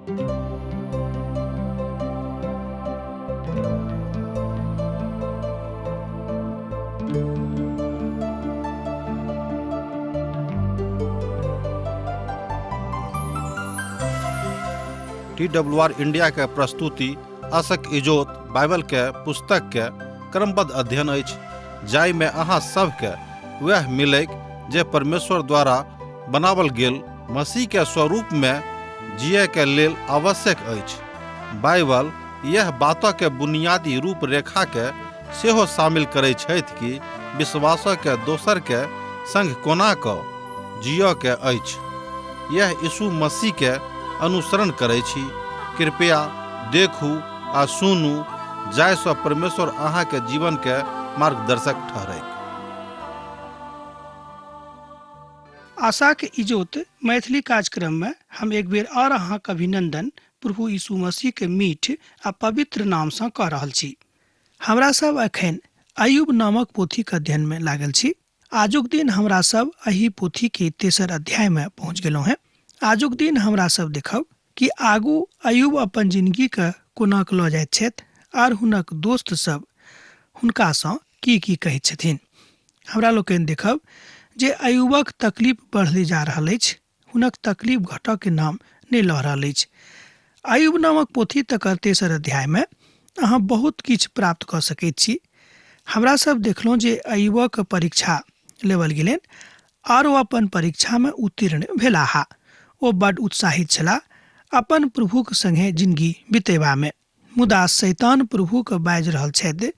TWR India के प्रस्तुति आशक इजोत बाइबल के पुस्तक के क्रमबद्ध अध्ययन अछि, जाहि में अहाँ सबके वह मिलैक जे परमेश्वर द्वारा बनावल गेल मसीह के स्वरूप में जिये के लेल आवश्यक अछि। बाइबल यह बात के बुनियादी रूपरेखा के सेहो शामिल करै छथि कि विश्वास के दोसर के संग कोना क जिय के अछि। यह यीशु मसीह के अनुसरण करै छी। कृपया देखू आ सुनू जाहिसँ परमेश्वर अहाँ के जीवन के मार्गदर्शक ठहरैक। आशाक इजोत मैथिली कार्यक्रम में हम एक बेर और अहाँक अभिनंदन प्रभु यीशु मसीह के मीठ आ पवित्र नाम सँ कऽ रहल छी। हमरा सब एखन अयुब नामक पोथीक अध्ययन में लागल छी। आजुक दिन हमरा सब एहि पोथी के तेसर अध्याय में पहुंच गेलहुँ हैं। आजुक दिन हमरा सब देखब कि आगू अयुब अपन जिंदगी के कोना के लऽ जाइत छथि आर हुनक दोस्त सब हुनका सँ की की कहैत छथिन। हमरा लोकनि देखब जे अयुबक तकलीफ बढ़ले जा रहल अछि, हुनक तकलीफ घटऽ के नाम नहि लऽ रहल अछि। अयुब नामक पोथी तकर तेसर अध्याय में अहाँ बहुत किछु प्राप्त कऽ सकैत छी। हमरा सब देखलहुँ जे अयुबक परीक्षा लेवल गेलनि आर ओ अपन परीक्षा में उत्तीर्ण भेलाह। ओ बड उत्साहित छलाह अपन प्रभुक संगे जिंदगी बितेबा में। मुदा शैतान प्रभुके बाजि रहल छथि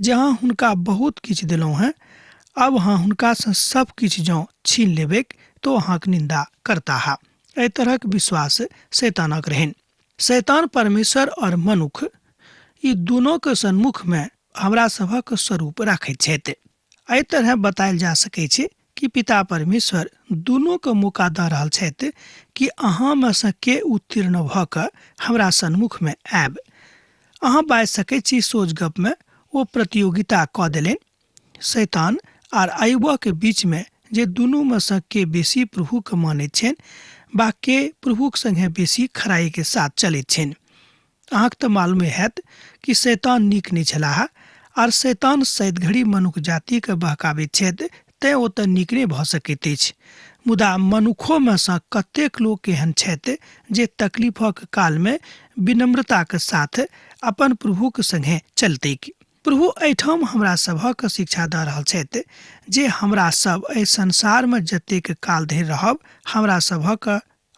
जे अहाँ हुनका बहुत किछु देलहुँ हेँ, आब अहाँ हुनकासँ सब किछु जँ छीन लेबैक तऽ ओ अहाँक निन्दा करताह। एहि तरहक विश्वास शैतानक रहनि। शैतान परमेश्वर और मनुख ई दुनूके सन्मुखमे हमरा सभक स्वरूप राखैत छथि। एहि तरह बतायल जा सकै छै कि पिता परमेश्वर दुनूके मौका दऽ रहल छथि कि अहाँमे सँ के उत्तीर्ण भऽ कऽ हमरा सन्मुखमे आयब। अहाँ बाजि सकै छी सोझ गपमे ओ प्रतियोगिता कऽ देलनि शैतान आर अयुबके बीचमे जे दुनूमे सँ के बेसी प्रभुके मानैत छनि बा के प्रभुक संगे बेसी खराइके साथ चलैत छनि। अहाँके तऽ मालूमे हैत कि शैतान नीक नहि छलाह आर शैतान सैद घड़ी मनुख जातिके बहकाबैत छथि, तेँ ओ तऽ नीक नहि भऽ सकैत अछि। मुदा मनुखोमे सँ कतेक लोक एहन छथि जे तकलीफक कालमे विनम्रताक साथ अपन प्रभुक संगे चलतैक। प्रभु एहिठाम हमरा सभक शिक्षा दऽ रहल छथि जे हमरा सब एहि संसारमे जतेक काल धरि रहब हमरा सभक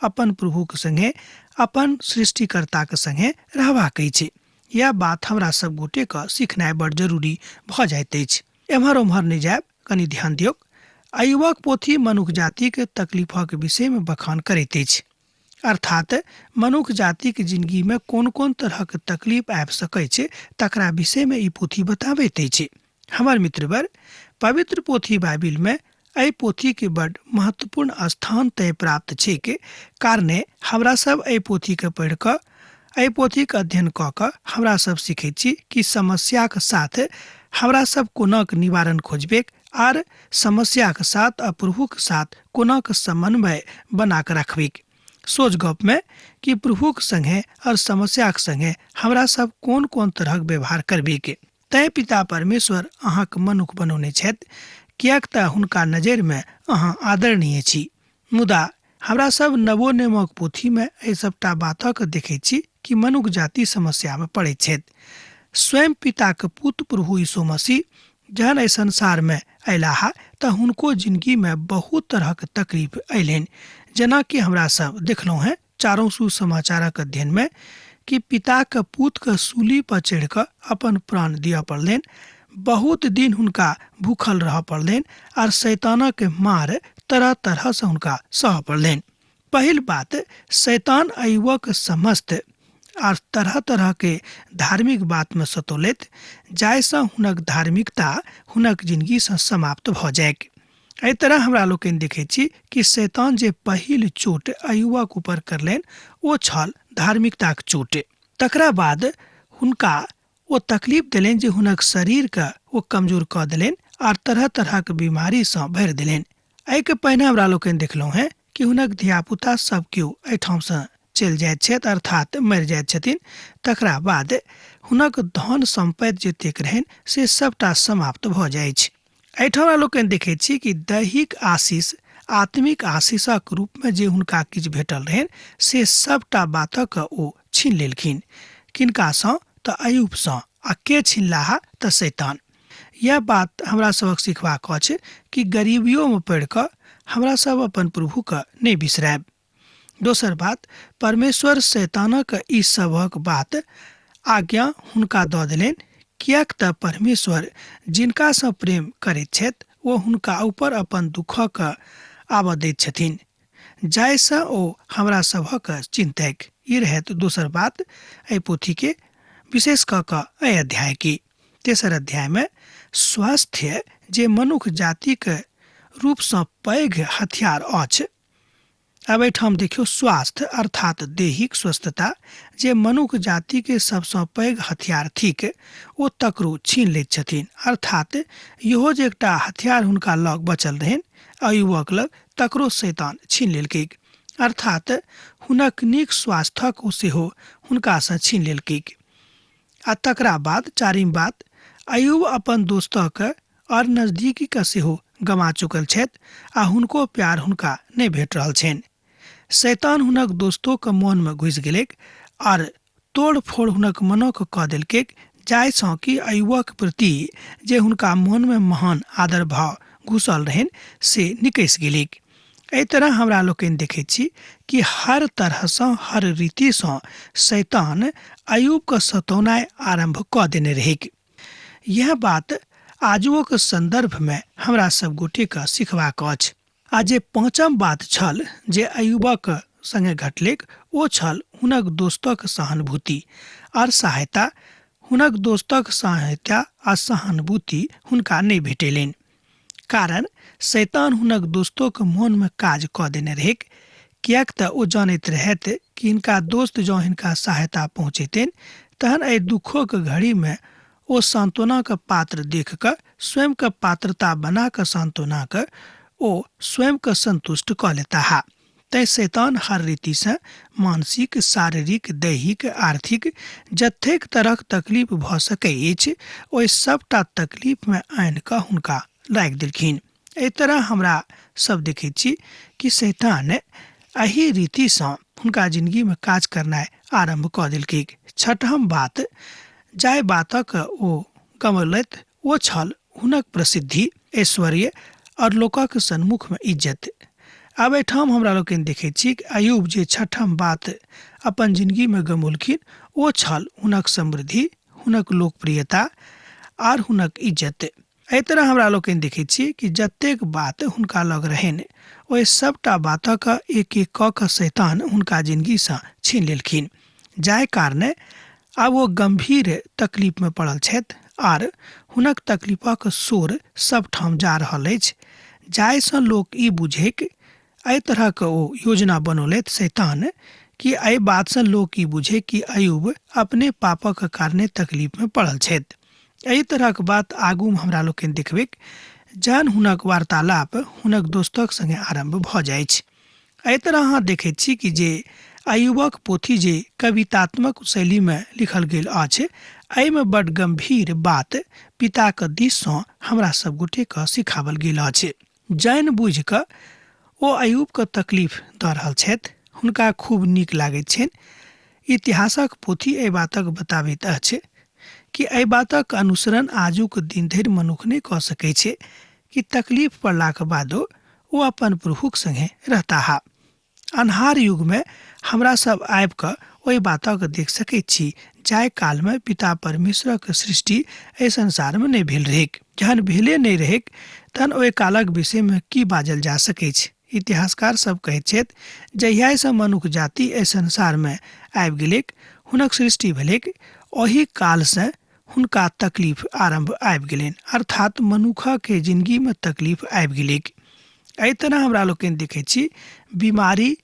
अपन प्रभुक संगे अपन सृष्टिकर्ताक संगे रहबाक अछि। यैह बात हमरा सब गोटेके सिखनाइ बड़ जरूरी भऽ जाइत अछि। एम्हर ओम्हर नहि जायब, कनि ध्यान दियौक। अयुबक पोथी मनुख जातिक तकलीफक विषयमे बखान करैत अछि। अर्थात मनुख जातिक जिनगीमे कोन-कोन तरहक तकलीफ आबि सकैछ तकरा विषयमे ई पोथी बताबैत अछि। हमर मित्रवर, पवित्र पोथी बाइबिलमे एहि पोथीके बड महत्वपूर्ण स्थान तय प्राप्त छैक, कारणे हमरा सब एहि पोथीके पढ़ि कऽ एहि पोथीक अध्ययन कऽ कऽ हमरा सब सीखैत छी कि समस्याक साथ हमरा सब कोनाक निवारण खोजबेक आर समस्याक साथ आ प्रभुक साथ कोनाक समन्वय बना कऽ रखबेक। सोझ गपमे कि प्रभुक संगे और समस्याक संगे हमरा सब कोन-कोन तरहक व्यवहार करबेक। तैं पिता परमेश्वर अहाँक मनुख बनौने छथि, किएक तऽ हुनका नजरिमे अहाँ आदरणीय छी। मुदा हमरा सब नवो नेमक पोथीमे एहि सबटा बातक देखैत छी कि मनुख जाति समस्यामे पड़ैत छथि। स्वयं पिताक पुत प्रभु यीशु मसीह जहन एहि संसारमे अयलाह तऽ हुनको जिनगीमे बहुत तरहक तकलीफ अयलनि, जेना कि हमरा सब देखलहुँ हेँ चारू सुसमाचारक अध्ययन में कि पिताक पुत के सूली पर चढ़ि कऽ अपन प्राण दिअ पड़लनि, बहुत दिन हुनका भूखल रहऽ पड़लनि आर शैतानक मार तरह तरह से हुनका सहऽ पड़लनि। पहिल बात, शैतान अयुबक समस्त आर तरह तरह के धार्मिक बात में सतौलथि जाहिसँ हुनक धार्मिकता हुनक जिंदगी सँ समाप्त भऽ जाइक। एहि तरह हमरा लोकनि देखैत छी कि शैतान जे पहिल चोट अयुबक ऊपर करलनि ओ छल धार्मिकताक चोट। तकरा बाद हुनका ओ तकलीफ देलनि जे हुनक शरीरके ओ कमजोर कऽ देलनि आर तरह तरहक बीमारीसँ भरि देलनि। एहिके पहिने हमरा लोकनि देखलहुँ हेँ कि हुनक धियापुता सब केओ एहिठामसँ चलि जाइत छथि, अर्थात मरि जाइत छथिन, तकरा बाद हुनक धन सम्पत्ति जतेक रहनि से सबटा समाप्त भऽ जाइछ। एहिठाम हमरा लोकनि देखैत छी कि दैहिक आशीष आत्मिक आशीषक रूपमे जे हुनका किछु भेटल रहनि से सबटा बातक ओ छीन लेलखिन। किनकासँ? तऽ अयूबसँ। आ के छिनलाहा? तऽ शैतान। यह बात हमरा सभक सिखबाक अछि कि गरीबियोमे पड़ि कऽ हमरा सब अपन प्रभुके नहि बिसरायब। दोसर बात, परमेश्वर शैतानक ई सभक बात आज्ञा हुनका दऽ देलनि, किएक तऽ परमेश्वर जिनकासँ प्रेम करैत छथि ओ हुनका ऊपर अपन दुःखक आबऽ दैत छथिन, जाहिसँ ओ हमरा सभक चिन्तैक। ई रहैत दोसर बात एहि पोथीके, विशेष कऽ कऽ एहि अध्यायके। तेसर अध्यायमे स्वास्थ्य जे मनुख जातिक रूपसँ पैघ हथियार अछि। आब एहिठाम देखियौ, स्वास्थ्य अर्थात दैहिक स्वस्थता जे मनुख जातिके सबसँ पैघ हथियार थिक, ओ तकरो छीन लैत छथिन। अर्थात इहो जे एकटा हथियार हुनका लग बचल रहनि, अयुबक लग, तकरो शैतान छीन लेलकैक। अर्थात हुनक नीक स्वास्थ्यक ओ सेहो हुनकासँ छीन लेलकैक। आ तकरा बाद चारिम बात, अयुब अपन दोस्तक आओर नजदीकीके सेहो गमा चुकल छथि आ हुनको प्यार हुनका नहि भेट रहल छनि। शैतान हुनक दोस्तोके मोनमे घुसि गेलैक आर तोड़ फोड़ हुनक मनोके कऽ देलकैक, जाहिसँ कि अयुबक प्रति जे हुनका मोनमे महान आदर भाव घुसल रहनि से निकसि गेलैक। एहि तरह हमरा लोकनि देखैत छी कि हर तरहसँ हर रीतिसँ शैतान अयुबके सतौनाइ आरम्भ कऽ देने रहैक। यह बात आजुओक संदर्भमे हमरा सब गोटेके सिखबाक अछि। आ जे पाँचम बात छल जे अयुबक संगे घटलैक ओ छल हुनक दोस्तक सहानुभूति आर सहायता। हुनक दोस्तक सहायता आ सहानुभूति हुनका नहि भेटेलनि, कारण शैतान हुनक दोस्तोके मोनमे काज कऽ देने रहैक। किएक तऽ ओ जानैत रहथि कि हिनका दोस्त जँ हिनका सहायता पहुँचेतनि तहन एहि दुःखोके घड़ीमे ओ सांत्वनाके पात्र देख कऽ स्वयंके पात्रता बना कऽ सांत्वनाके ओ स्वयंके संतुष्ट कऽ लेताह। तैं शैतान हर रीतिसँ मानसिक, शारीरिक, दैहिक, आर्थिक जतेक तरहक तकलीफ भऽ सकै अछि ओहि सबटा तकलीफमे आनि कऽ हुनका राखि देलखिन। एहि तरह हमरा सब देखैत छी कि शैतान एहि रीतिसँ हुनका जिंदगीमे काज करनाइ आरम्भ कऽ देलकै। छठम बात, जाहि बातक ओ गमौलथि ओ छल हुनक प्रसिद्धि, ऐश्वर्य और लोकक सन्मुखमे इज्जत। आब एहिठाम हमरा लोकनि देखैत छी कि अयूब जे छठम बात अपन जिंदगीमे गमौलखिन ओ छल हुनक समृद्धि, हुनक लोकप्रियता आर हुनक इज्जत। एहि तरह हमरा लोकनि देखैत छी कि जतेक बात हुनका लग रहनि ओहि सबटा बातक एक एक कऽ कऽ शैतान हुनका जिंदगीसँ छीन लेलखिन, जाहि कारणे आब ओ गंभीर तकलीफमे पड़ल छथि आर हुनक तकलीफक शोर सबठाम जा रहल अछि, जाहिसँ लोक ई बुझैक। एहि तरहक ओ योजना बनौलथि शैतान कि एहि बातसँ लोक ई बुझै कि अयूब अपने पापक कारणे तकलीफमे पड़ल छथि। एहि तरहक बात आगूमे हमरा लोकनि देखबैक जहन हुनक वार्तालाप हुनक दोस्तक संगे आरम्भ भऽ जाइछ। एहि तरह अहाँ देखैत छी कि जे अयुबक पोथी जे कवितात्मक शैलीमे लिखल गेल अछि एहिमे बड गंभीर बात पिताक दिससँ हमरा सब गोटेके सिखावल गेल अछि। जानि बुझि कऽ ओ अयूबके तकलीफ दऽ रहल छथि, हुनका खूब नीक लागैत छनि। इतिहासक पोथी एहि बातक बताबैत अछि कि एहि बातक अनुसरण आजुक दिन धरि मनुख नहि कऽ सकै छै कि तकलीफ पड़लाक बादो ओ अपन प्रभुक संगे रहताह। अन्हार युगमे हमरा सब आबि कऽ ओहि बातक देख सकैत छी जाहि कालमे पिता परमेश्वरक सृष्टि एहि संसारमे नहि भेल रहैक। जहन भेले नहि रहैक तहन ओहि कालक विषयमे की बाजल जा सकैछ। इतिहासकार सब कहैत छथि जहियासँ मनुख जाति एहि संसारमे आबि गेलैक, हुनक सृष्टि भेलैक, ओहि कालसँ हुनका तकलीफ आरम्भ आबि गेलनि, अर्थात मनुखके जिंदगीमे तकलीफ आबि गेलैक। एहि तरह हमरा लोकनि देखैत छी बीमारी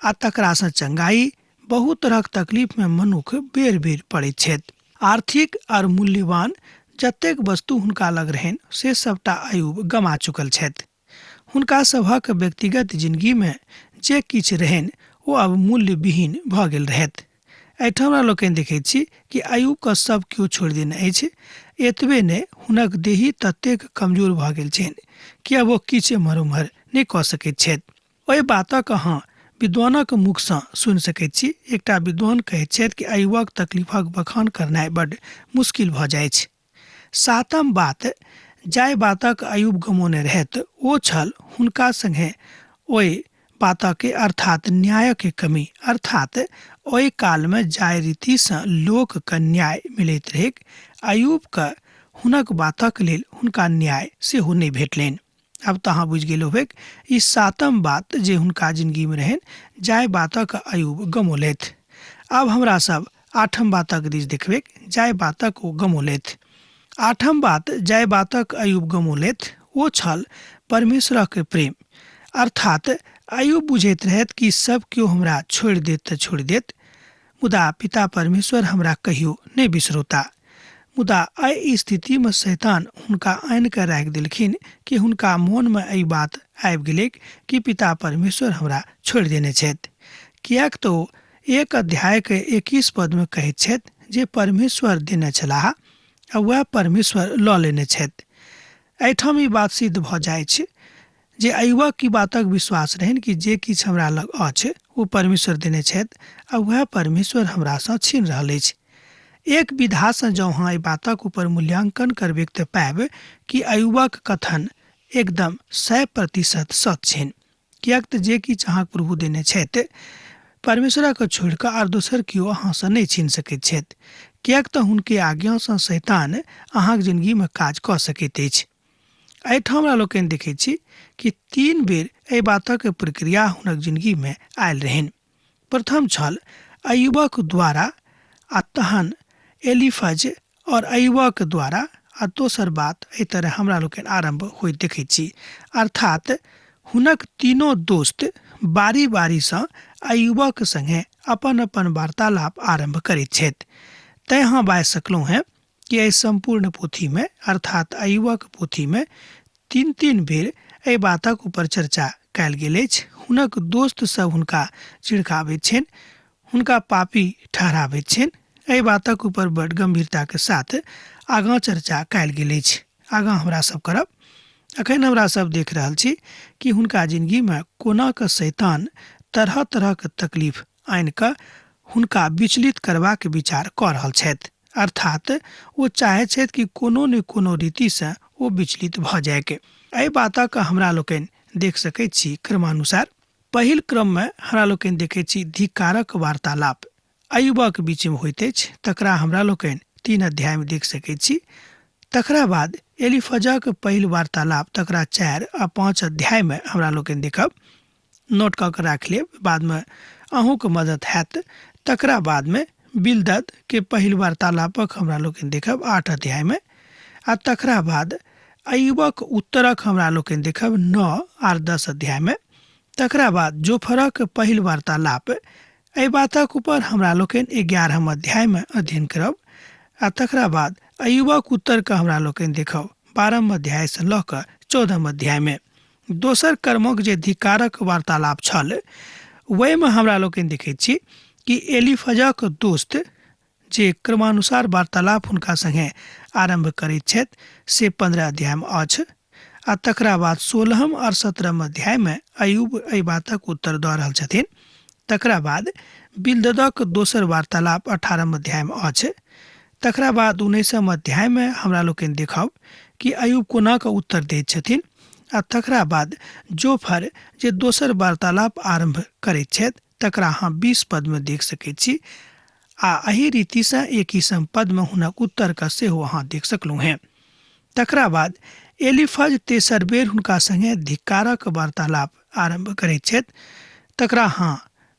आ तकरासँ चंगाई, बहुत तरहक तकलीफमे मनुख बेर बेर पड़ैत छथि। आर्थिक आर मूल्यवान जतेक वस्तु हुनका लग रहनि से सबटा अयूब गमा चुकल छथि। हुनका सभक व्यक्तिगत जिंदगीमे जे किछु रहनि ओ आब मूल्यविहीन भऽ गेल रहथि। एहिठाम हमरा लोकनि देखैत छी कि अयूबके सब केओ छोड़ि देने अछि। एतबे नहि, हुनक देही ततेक कमजोर भऽ गेल छनि कि आब ओ किछु एम्हर ओम्हर नहि कऽ सकैत छथि। ओहि बातक अहाँ विद्वानक मुखसँ सुनि सकैत छी। एकटा विद्वान कहैत छथि कि अयूबक तकलीफक बखान करनाइ बड्ड मुश्किल भऽ जाइत। सातम बात, जाहि बातक अयूब गमौने रहथि ओ छल हुनका संगे ओहि बातके अर्थात न्यायके कमी, अर्थात ओहि कालमे जाहि रीतिसँ लोकके न्याय मिलैत रहैक, अयूबके हुनक बातक लेल हुनका न्याय सेहो नहि भेटलनि। आब तऽ अहाँ बुझि गेल होबैक ई सातम बात जे हुनका जिंदगीमे रहनि, जाहि बातक अयूब गमौलथि। आब हमरा सब आठम बातक दिस देखबैक, जाहि बातक ओ गमौलथि। आठम बात, जाहि बातक अयूब गमौलथि ओ छल परमेश्वरक प्रेम। अर्थात अयूब बुझैत रहथि कि सब केओ हमरा छोड़ि देत तऽ छोड़ि देत, मुदा पिता परमेश्वर हमरा कहियो नहि बिसरौता। मुदा एहि स्थितिमे शैतान हुनका आनि कऽ राखि देलखिन कि हुनका मोनमे एहि बात आबि गेलैक कि पिता परमेश्वर हमरा छोड़ि देने छथि। किएक तऽ ओ 1 अध्यायके 21 पदमे कहैत छथि जे परमेश्वर देने छलाह आ वएह परमेश्वर लऽ लेने छथि। एहिठाम ई बात सिद्ध भऽ जाइ छै जे अयुबक की बातक विश्वास रहनि कि जे किछु हमरा लग अछि ओ परमेश्वर देने छथि आ वएह परमेश्वर हमरासँ छीन रहल अछि। एक विधासँ जँ अहाँ एहि बातक ऊपर मूल्यांकन करबैक तऽ पायब कि अयुबक कथन एकदम 100% सत्य छनि। किएक तऽ जे किछु अहाँके प्रभु देने छथि परमेश्वरके छोड़ि कऽ आर दोसर केओ अहाँसँ नहि छीन सकैत छथि। किएक तऽ हुनके आज्ञासँ शैतान अहाँके जिंदगीमे काज कऽ सकैत अछि। एहिठाम हमरा लोकनि देखैत छी कि 3 बेर एहि बातक प्रक्रिया हुनक जिंदगीमे आयल रहनि। प्रथम छल अयुबक द्वारा, आ तहन एलीफज और अयुबक द्वारा, आ दोसर बात एहि तरह हमरा लोकनि आरम्भ होइत देखैत छी। अर्थात हुनक तीनों दोस्त बारी बारीसँ अयुबक संगे अपन अपन वार्तालाप आरम्भ करैत छथि। तैं अहाँ बाजि सकलहुँ हेँ कि एहि सम्पूर्ण पोथीमे अर्थात अयुबक पोथीमे 3-3 बेर एहि बातक ऊपर चर्चा कयल गेल अछि। हुनक दोस्त सब हुनका चिड़काबैत छनि, हुनका पापी ठहराबैत छनि। एहि बातक ऊपर बड गंभीरताके साथ आगाँ चर्चा कयल गेल अछि। आगाँ हमरा सब करब। अखन हमरा सब देख रहल छी कि हुनका जिंदगीमे कोना कऽ शैतान तरह तरहके तकलीफ आनि कऽ हुनका विचलित करबाक विचार कऽ रहल छथि। अर्थात ओ चाहै छथि कि कोनो ने कोनो रीतिसँ ओ विचलित भऽ जायके। एहि बातक हमरा लोकनि देख सकैत छी क्रमानुसार। पहिल क्रममे हमरा लोकनि देखैत छी धिक्कारक वार्तालाप अयुबक बीचमे होइत अछि, तकरा हमरा लोकनि 3 अध्यायमे देख सकैत छी। तकरा बाद एलिफजक पहिल वार्तालाप तकरा 4 आ 5 अध्यायमे हमरा लोकनि देखब। नोट कऽ के राखि लेब, बादमे अहूँके मदद हैत। तकरा बादमे बिलदद के पहिल वार्तालापक हमरा लोकनि देखब 8 अध्यायमे, आ तकरा बाद अयुबक उत्तरक हमरा लोकनि देखब 9 आ 10 अध्यायमे। तकरा बाद जोफरक पहिल वार्तालाप एहि बातक ऊपर हमरा लोकनि 11 अध्यायमे अध्ययन करब, आ तकरा बाद अयुबक उत्तरके हमरा लोकनि देखब 12 अध्यायसँ लऽ कऽ 14 अध्यायमे। दोसर कर्मक जे धिकारक वार्तालाप छल ओहिमे हमरा लोकनि देखैत छी कि एलिफजक दोस्त जे क्रमानुसार वार्तालाप हुनका संगे आरम्भ करैत छथि से 15 अध्यायमे अछि, आ तकरा बाद 16 और 17 अध्यायमे अयुब एहि बातक उत्तर दऽ रहल छथिन। तकरा बाद बिलददक दोसर वार्तालाप 18 अध्यायमे अछि। तकरा बाद 19 अध्यायमे हमरा लोकनि देखब कि अयुब कोना कऽ उत्तर दैत छथिन, आ तकरा बाद जोफर जे दोसर वार्तालाप आरम्भ करैत छथि तकरा अहाँ 20 पदमे देख सकैत छी, आ एहि रीतिसँ 21 पदमे हुनक उत्तरके सेहो अहाँ देख सकलहुँ हेँ। तकरा बाद एलिफज तेसर बेर हुनका संगे धिक्कारक वार्तालाप आरम्भ करैत छथि, तकरा अहाँ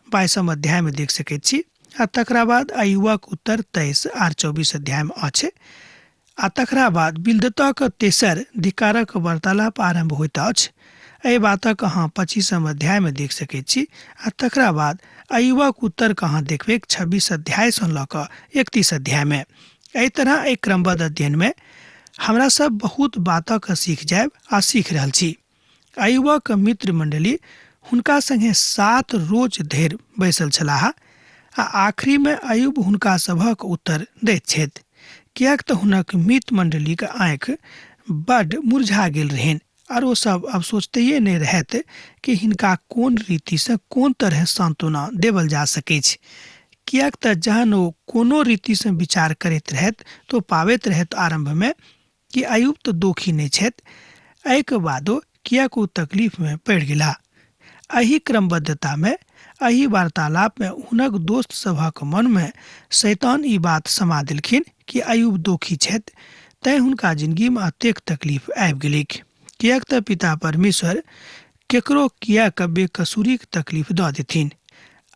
22 अध्यायमे देख सकैत छी, आ तकरा बाद अयुबक उत्तर 23 आ 24 अध्यायमे अछि, आ तकरा बाद बिलदतक तेसर धिक्कारक वार्तालाप आरम्भ होइत अछि। एहि बातक अहाँ 25 अध्यायमे देख सकैत छी, आ तकरा बाद अयुबक उत्तरके अहाँ देखबै 26 अध्यायसँ लऽ कऽ 31 अध्यायमे। एहि तरह एहि क्रमबद्ध अध्ययनमे हमरा सब बहुत बातक सीख जायब आ सीख रहल छी। अयुबक मित्र मंडली हुनका संगे 7 रोज धरि बैसल छलाह आ आखिरी में अयुब हुनका सभक उत्तर दैत छथि, किएक तऽ हुनक मित मंडलीक आँखि बड मुरझा गेल रहनि आर ओ सब अब सोचते नहि रहत कि हिनका कोन रीतिसँ कोन तरह सांत्वना देवल जा सकैछ, किएक तऽ जहन ओ कोनो रीतिसँ विचार करैत रहत तो पाबैत रहत आरम्भमे कि अयुब तऽ दोखी नहि छथि, एहिके बादो किएक ओ तकलीफमे पड़ि गेला। एहि क्रमबद्धतामे एहि वार्तालापमे हुनक दोस्त सभक मनमे शैतान ई बात समा देलखिन कि अयुब दोखी छथि, तैँ हुनका जिंदगीमे अतेक तकलीफ आबि गेलैक, किएक तऽ पिता परमेश्वर केकरो किएक बेकसूरीके तकलीफ दऽ देथिन।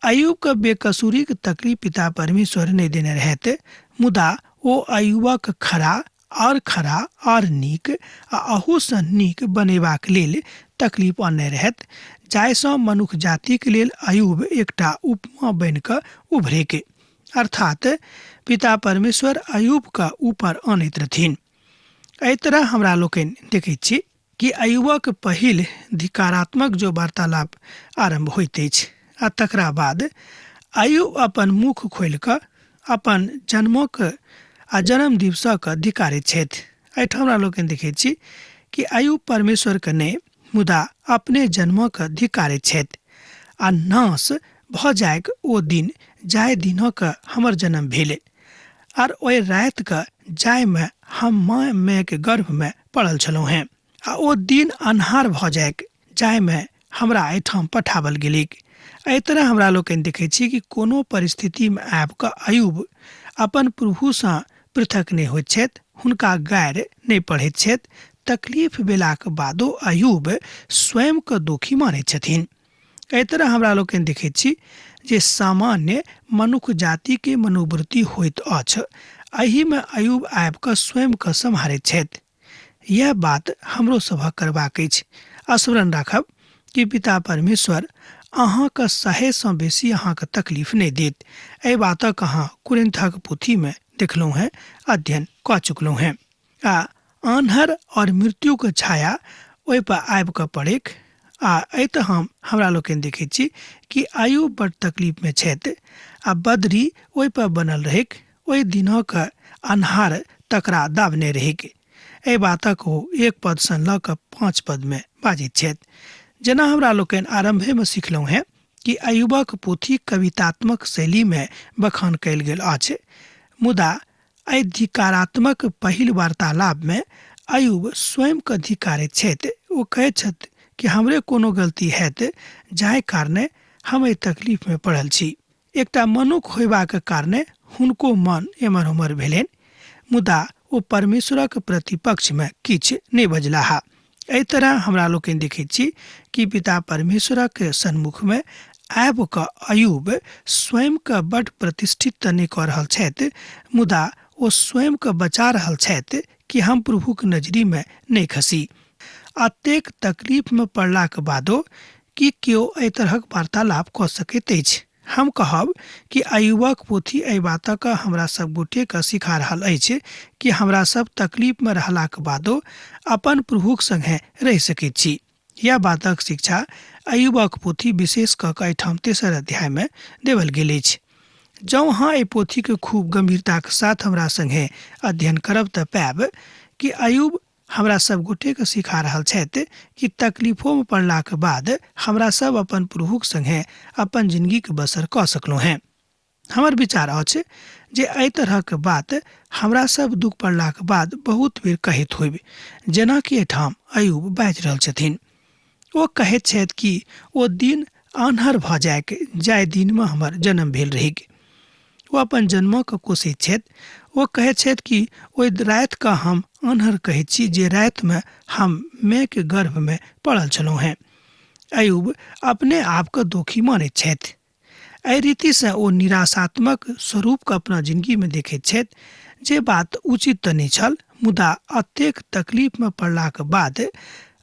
अयुबके बेकसूरीके तकलीफ पिता परमेश्वर नहि देने रहथि, मुदा ओ अयुबक खरा और खरा और नीक आ अहूसँ नीक बनेबाक लेल तकलीफ अनने रहत, जाहिसँ मनुख जातिके लेल अयुब एकटा उपमा बनि कऽ उभरेके, अर्थात पिता परमेश्वर अयुबके ऊपर अनैत रहथिन। एहि तरह हमरा लोकनि देखैत छी कि अयुबक पहिल धिकारात्मक जो वार्तालाप आरम्भ होइत अछि आ तकरा बाद अयुब अपन मुख खोलि कऽ अपन जन्मक आ जन्म दिवसक धिकारैत छथि। एहिठाम हमरा लोकनि देखैत छी कि अयुब परमेश्वरके नहि मुदा अपने जन्मक धिकारैत छथि आ नाश भऽ जाइक ओ दिन जाहि दिनक हमर जन्म भेलै आर ओहि रातिके जाहिमे हम माँ मायके गर्भमे पड़ल छलहुँ हेँ आ ओ दिन अन्हार भऽ जाइक जाहिमे हमरा एहिठाम पठाओल गेलैक। एहि तरह हमरा लोकनि देखै छी कि कोनो परिस्थितिमे आबि कऽ अयुब अपन प्रभुसँ पृथक नहि होइत छथि, हुनका गारि नहि पढ़ैत छथि। तकलीफ भेलाक बादो अयुब स्वयंके दोखी मानैत छथिन। एहि तरह हमरा लोकनि देखैत छी जे सामान्य मनुख जातिके मनोवृत्ति होइत अछि, एहिमे अयुब आबि कऽ स्वयंके सम्हारैत छथि। यह बात हमरो सभक करबाक अछि। स्मरण राखब कि पिता परमेश्वर अहाँके सहेसँ बेसी अहाँके तकलीफ नहि देत। एहि बातक अहाँ कुरिन्थक पोथीमे देखलहुँ हेँ, अध्ययन कऽ चुकलहुँ हेँ। आ आन्हर और मृत्युके छाया ओहिपर आबि कऽ पड़ैक। आ एहि तऽ हमरा लोकनि देखैत छी कि आयु बड तकलीफमे छथि आ बदरी ओहिपर बनल रहैक, ओहि दिनक अन्हार तकरा दाबने रहैक। एहि बातक ओ 1 पदसँ लऽ कऽ 5 पदमे बाजैत छथि। जेना हमरा लोकनि आरम्भेमे सिखलहुँ हेँ कि अयुबक पोथी कवितात्मक शैलीमे बखान कयल गेल अछि, मुदा एहि धिकारात्मक पहिल वार्तालापमे अयुब स्वयंके धिकारैत छथि। ओ कहैत छथि कि हमरे कोनो गलती हैत जाहि कारणे हम एहि तकलीफमे पड़ल छी। एकटा मनुख होयबाक कारणे हुनको मन एम्हर ओम्हर भेलनि, मुदा ओ परमेश्वरक प्रतिपक्षमे किछु नहि बजलाह। एहि तरह हमरा लोकनि देखैत छी कि पिता परमेश्वरक सन्मुखमे आबि कऽ अयुब स्वयंके बड प्रतिष्ठित तऽ नहि कऽ रहल छथि, मुदा ओ स्वयंके बचा रहल छथि कि हम प्रभुक नजरीमे नहि खसी। अतेक तकलीफमे पड़लाक बादो कि केओ एहि तरहक वार्तालाप कऽ सकैत अछि? हम कहब कि अयुबक पोथी एहि बातक हमरा सब गोटेके सिखा रहल अछि कि हमरा सब तकलीफमे रहलाक बादो अपन प्रभुक संगे रहि सकैत छी। यह बातक शिक्षा अयुबक पोथी विशेष कऽ कऽ एहिठाम 3 अध्यायमे देवल गेल अछि। जँ अहाँ एहि पोथीके खूब गंभीरताके साथ हमरा संगे अध्ययन करब तऽ पायब कि अयुब हमरा सब गोटेके सिखा रहल छथि कि तकलीफोमे पड़लाक बाद हमरा सब अपन प्रभुक संगे अपन जिंदगीके बसर कऽ सकलहुँ हेँ। हमर विचार अछि जे एहि तरहक बात हमरा सब दुख पड़लाक बाद बहुत बेर कहैत होइब, जेनाकि एहिठाम अयुब बाजि रहल छथिन। ओ कहैत छथि कि ओ दिन आन्हर भऽ जाइक जाहि दिनमे हमर जन्म भेल रहैक। ओ अपन जन्मके कोसैत छथि। ओ कहैत छथि कि ओहि रातिके हम आन्हर कहैत छी जे रातिमे हम मायके गर्भमे पड़ल छलहुँ हेँ। अयुब अपने आपके दोखी मानैत छथि। एहि रीतिसँ ओ निराशात्मक स्वरूपके अपना जिंदगीमे देखैत छथि, जे बात उचित तऽ नहि छल, मुदा अतेक तकलीफमे पड़लाक बाद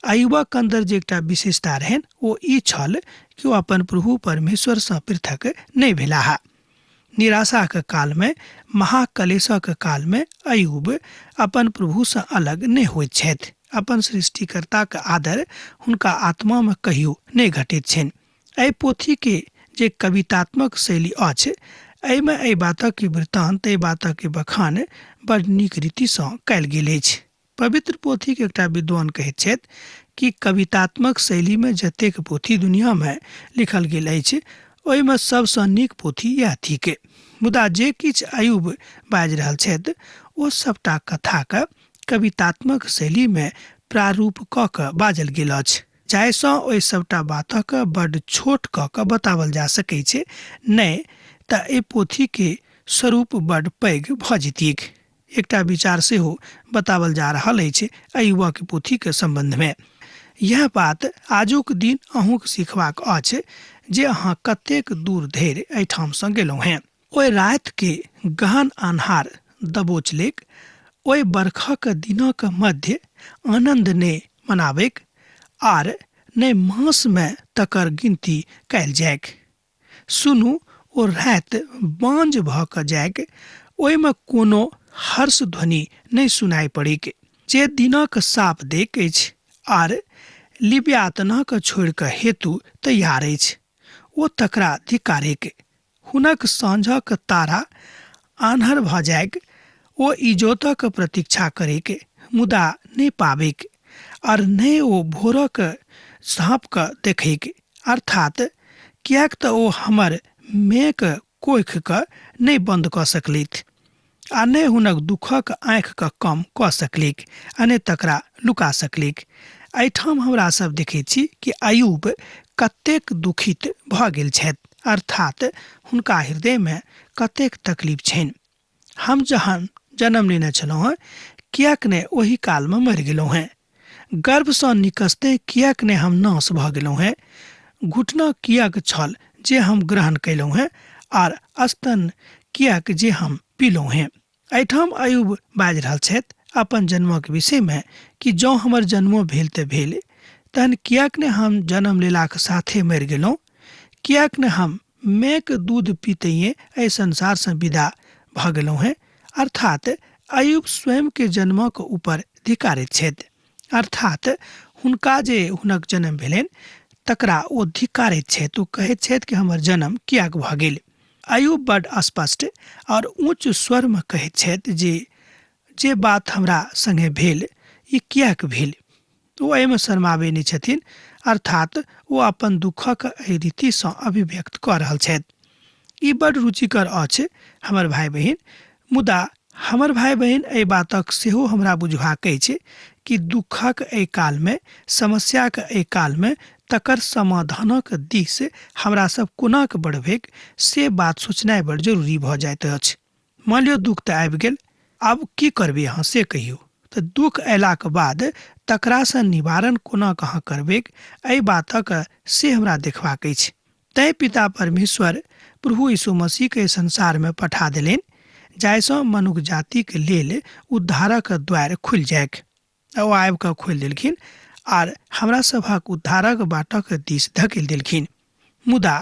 अयुबक अन्दर जे एकटा विशेषता रहनि ओ ई छल कि ओ अपन प्रभु परमेश्वरसँ पृथक नहि भेलाह। निराशाके कालमे, महाकलेशक कालमे अयुब अपन प्रभुसँ अलग नहि होइत छथि, अपन सृष्टिकर्ताक आदर हुनका आत्मामे कहियो नहि घटैत छनि। एहि पोथीके जे कवितात्मक शैली अछि, एहिमे एहि बातक वृत्तान्त, एहि बातक बखान बड़ नीक रीतिसँ कयल गेल अछि। पवित्र पोथीक एकटा विद्वान कहैत छथि कि कवितात्मक शैलीमे जतेक पोथी दुनियामे लिखल गेल अछि, ओहिमे सबसँ नीक पोथी इएह थिक। मुदा जे किछु अयुब बाजि रहल छथि, ओ सभटा कथाके कवितात्मक शैलीमे प्रारूप कऽ कऽ बाजल गेल अछि, जाहिसँ ओहि सभटा बातक बड्ड छोट कऽ कऽ बताओल जा सकैत छै, नहि तऽ एहि पोथीके स्वरूप बड्ड पैघ भऽ जैतिक। एकटा विचार सेहो बताओल जा रहल अछि एहि युवाके पोथीके सम्बन्धमे। इएह बात आजुक दिन अहूँके सिखबाक अछि जे अहाँ कतेक दूर धरि एहिठामसँ गेलहुँ हेँ। ओहि रातिके गहन अन्हार दबोचलैक, ओहि बरखक दिनक मध्य आनन्द नहि मनाबैक आर नहि मासमे तकर गिनती कयल जाइक। सुनू, ओ राति बाँझ भऽ कऽ जाइक, ओहिमे कोनो हर्ष ध्वनि नहि सुनाइ पड़ैक। जे दिनक साप दैक अछि आर लिव्यातनक छोड़ि कऽ हेतु तैयार अछि, ओ तकरा धिक्कारैक। हुनक साँझक तारा आन्हर भऽ जाइक, ओ इजोतक प्रतीक्षा करैक, मुदा नहि पाबैक, आर नहि ओ भोरक साँपके देखैक, अर्थात किएक तऽ ओ हमर मेक कोखिके नहि बन्द कऽ सकलथि, आ नहि हुनक दुःखक आँखिके कम कऽ सकलिक, आ नहि तकरा लुका सकलिक। एहिठाम हमरा सब देखैत छी कि अयूब कतेक दुखित भऽ गेल छथि, अर्थात हुनका हृदयमे कतेक तकलीफ छनि। हम जहन जन्म लेने छलहुँ हेँ, किएक नहि ओहि कालमे मरि गेलहुँ हेँ? गर्भसँ निकसते किएक नहि हम नाश भऽ गेलहुँ हेँ? घुटना किएक छल जे हम ग्रहण कयलहुँ हेँ, आर स्तन किएक जे हम पीलहुँ हेँ? एहिठाम अयुब बाजि रहल छथि अपन जन्मक विषयमे कि जँ हमर जन्मो भेल तऽ भेल, तहन किएक नहि हम जन्म लेलाक साथे मरि गेलहुँ? किएक नहि हम मेक दूध पीतैये एहि संसारसँ विदा भऽ गेलहुँ हेँ? अर्थात अयुब स्वयंके जन्मक ऊपर धिकारैत छथि, अर्थात हुनका जे हुनक जन्म भेलनि तकरा ओ धिकारैत छथि। ओ कहैत छथि कि हमर जन्म किएक भऽ गेल। अयुब बड स्पष्ट आओर ऊँच स्वरमे कहैत छथि जे जे बात हमरा संगे भेल ई किएक भेल। ओ एहिमे शर्माबै नहि छथिन, अर्थात ओ अपन दुःखक एहि रीतिसँ अभिव्यक्त कऽ रहल छथि। ई बड रुचिकर अछि हमर भाइ बहिन, मुदा हमर भाइ बहिन एहि बातक सेहो हमरा बुझबाक अछि कि दुःखक एहि कालमे, समस्याक एहि कालमे तकर समाधानक दिस हमरा सब कोना कऽ बढ़बैक से बात सोचनाइ बड़ जरूरी भऽ जाइत अछि। मानि लियौ दुःख तऽ आबि गेल, आब की करबै अहाँ से कहियौ। तऽ दुःख अयलाक बाद तकरासँ निवारण कोना कऽ अहाँ करबैक एहि बातक से हमरा देखबाक अछि। तैँ पिता परमेश्वर प्रभु यीशु मसीहके संसारमे पठा देलनि, जाहिसँ मनुख जातिक लेल उद्धारक द्वार खुलि जाइक। ओ आबि कऽ खोलि देलखिन आर हमरा सभक उद्धारक बाटक दिस धकेल देलखिन। मुदा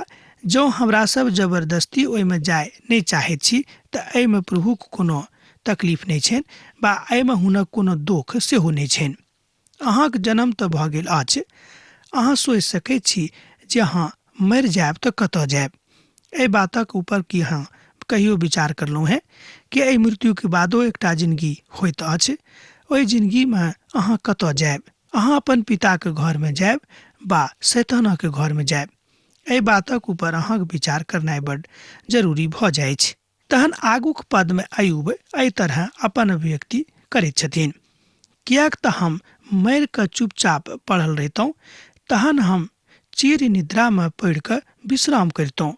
जँ हमरा सब जबरदस्ती ओहिमे जाय नहि चाहैत छी तऽ एहिमे प्रभुक कोनो तकलीफ नहि छनि बा एहिमे हुनक कोनो दोख सेहो नहि छनि। अहाँक जन्म तऽ भऽ गेल अछि, अहाँ सोचि सकैत छी जे अहाँ मरि जायब तऽ कतऽ जायब। एहि बातक ऊपर की अहाँ कहियो विचार करलहुँ हेँ कि एहि मृत्युके बादो एकटा जिनगी होइत अछि? ओहि जिनगीमे अहाँ कतऽ जायब? अहाँ अपन पिताक घरमे जायब बा शैतानक घरमे जायब? एहि बातक ऊपर अहाँक विचार करनाइ बड्ड जरूरी भऽ जाइछ। तहन आगूक पदमे अयूब एहि तरह अपन अभिव्यक्ति करैत छथिन, किएक तऽ हम मरि कऽ चुपचाप पड़ल रहितहुँ, तहन हम चिर निद्रामे पड़ि कऽ विश्राम करितहुँ।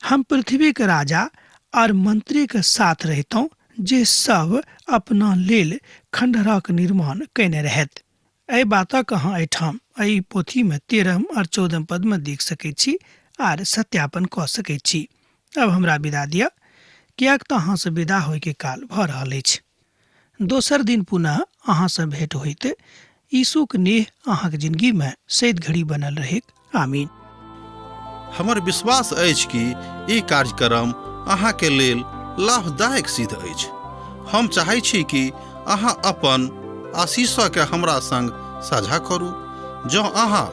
हम पृथ्वीक राजा आर मंत्रीक साथ रहितहुँ, जे सब अपना लेल खंडहरक निर्माण कयने रहथि। एहि बातक अहाँ एहिठाम एहि पोथीमे 13 आर 14 पदमे देख सकैत छी आर सत्यापन कऽ सकैत छी। अब हमरा विदा दिअ, किएक तऽ अहाँसँ विदा होइके काल भऽ रहल अछि। दोसर दिन पुनः अहाँसँ भेंट होइत। यीशुक नेह अहाँक जिंदगीमे सैद घड़ी बनल रहैक। आमीन। हमर विश्वास अछि कि ई कार्यक्रम अहाँके लेल लाभदायक सिद्ध अछि। हम चाहै छी कि अहाँ अपन आशीषके हमरा संग साझा करू। जँ अहाँ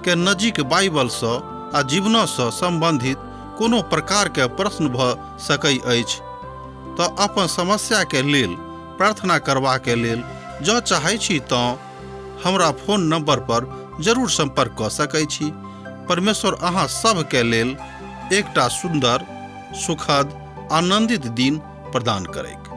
के नजीक बाइबलसँ आ जीवनसँ सम्बन्धित कोनो प्रकारके प्रश्न भऽ सकै अछि तऽ अपन समस्याके लेल प्रार्थना करबाके लेल जँ चाहै छी तँ हमरा फोन नंबर पर जरूर संपर्क कऽ सकै छी। परमेश्वर अहाँ सभके लेल एकटा सुन्दर, सुखद, आनंदित दिन प्रदान करैक।